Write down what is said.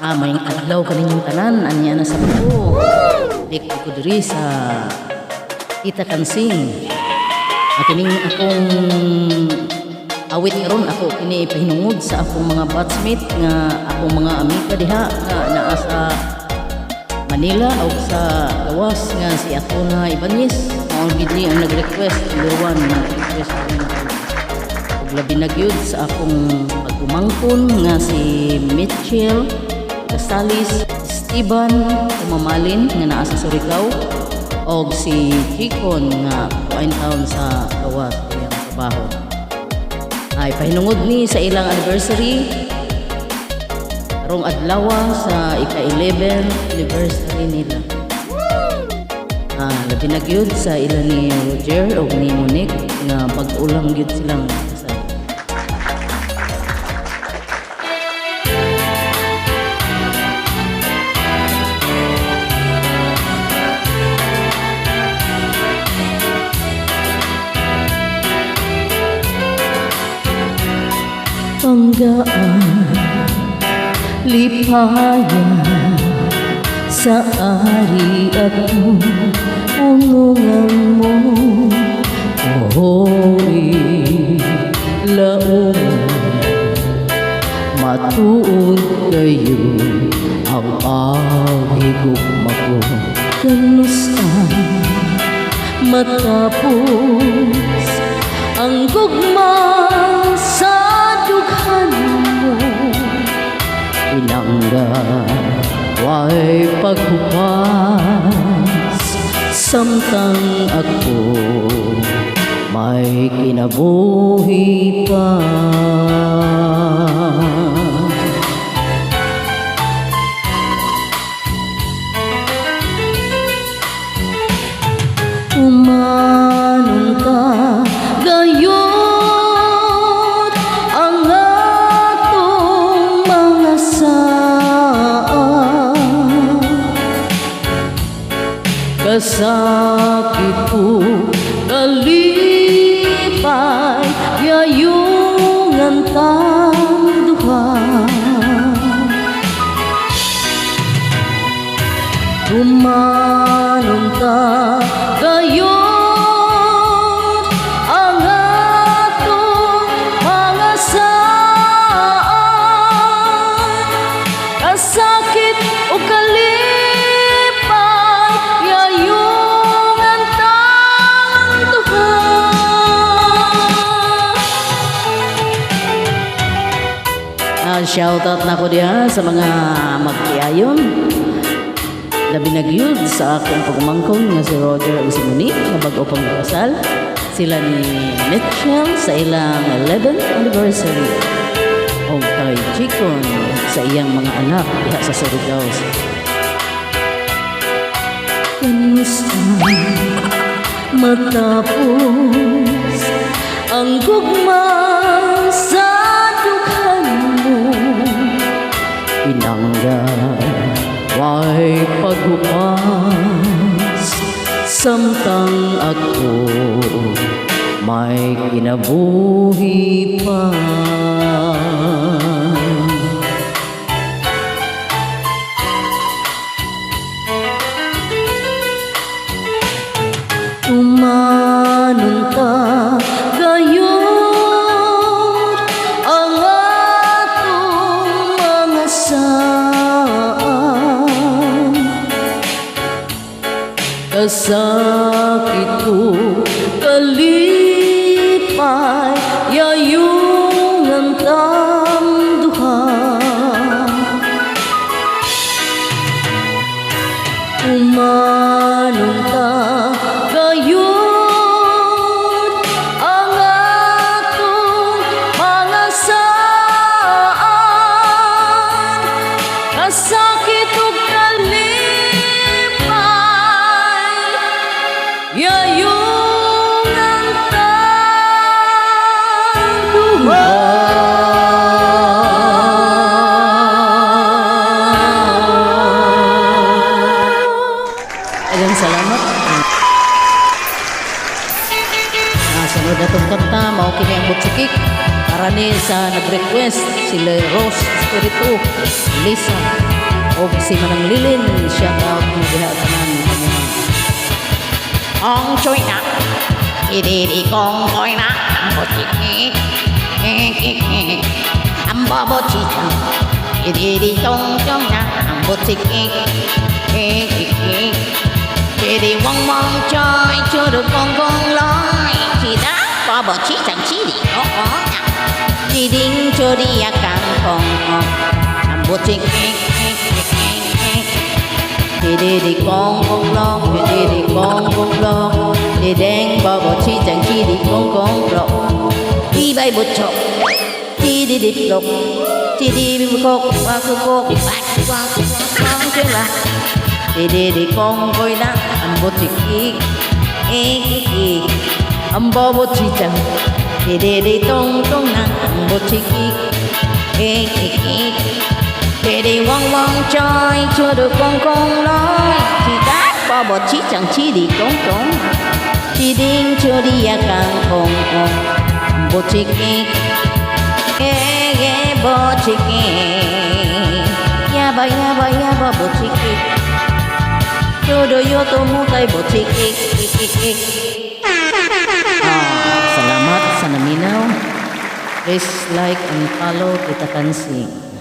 Maayong adlaw kaninyong tanan, anya na sa ko. Dik ko diri sa Tita Kansing. Kining akong awit karon, ako kini pahinungod sa akong mga batchmate nga akong mga amiga diha nga naa sa Manila o sa gawas nga si Atona Ibanez. Mao gid ni ang nag-request, number one nga request ug labi na gyud sa akong pag-umangkon nga si Mitchell Casalis, Esteban Umamalin nga naa sa Surigao og si Chicon nga kuan taon sa gawas iyang trabaho. Ay pahinungod ni sa ilang anniversary karong adlaw sa ika-11 anniversary nila. Labi na gyud sa ila ni Roger og ni Monique nga bag-o lang gyud silang kasal. Panggaan, lipaya sa ari ako ang mo. Ohoy, laom, matuod kayo ang paghigugma ko. Kanusa matapos ang gugma sa dughan mo? Pinangga, way paghupas, samtang ako may kinabuhi pa. Umanon ta gayud ang atong mga saa. Kasakit ug kalipay, yayungan tang duha. Tumanon ta gayud ang atong mga saan. Kasakit ug kalipay, yayungan tang duha. Shoutout na ko diha sa mga magtiayon. Labi na gyud sa akong pagumangkon nga si Roger ug si Monique nga bag-o pang kasal. Sila ni Mitchell sa ilang 11th anniversary. O kay Chicon sa iyang mga anak diha sa Surigao. Kanusa matapos ang gugma sa dughan mo? Pinangga, way paghupas, samtang ako may kinabuhi pa. Umanon ta gayud ang atong mga saan. Kasakit ug kalipay, yayungan tang duha. Umanon ta gayud ang atong mga saan. Kasakit ug kalipay, yayungan tang duha. Daghang salamat. Sunod na itong kanta, mao kini ang Butsikik para Para ni sa nag-request, sila Rose Espiritu, Lisa, o si Manang Lilin, shout out mo diha tanan kamo. Ong chui na, đi đi con coi na, bố chỉ am bo bo chi chang, đi đi tong trong na, bố chỉ đi đi汪汪chơi chưa được con con lối chỉ đã bo bo chi chẳng chi đi ó ó đi đinh cho đi à càng con am bố chỉ Di di di kong kong long, di di di kong kong long, di deng bo bo chi chang chi di kong kong long. Di bay bo chok, di di di lok, di di bi kok wa ko kok, wa wa wa wa la. Di di di kong koi na, am bo chi ki, e ki ki, am bo bo chi chang, di di di tong tong na, am bo chi ki, e ki ki. Đi đi汪汪chơi chưa được con con nói chỉ đã bo bo chi chẳng chi đi công công chi đinh chưa đi à càng không không bộ chi kì ghê ghê bo chi kì ya ba ya ba ya ba bo chi kì cho đôi yo tô mu tay bộ chi kì kì kì. Ah, salamat sa naminaw. Please like and follow Tita Kansing.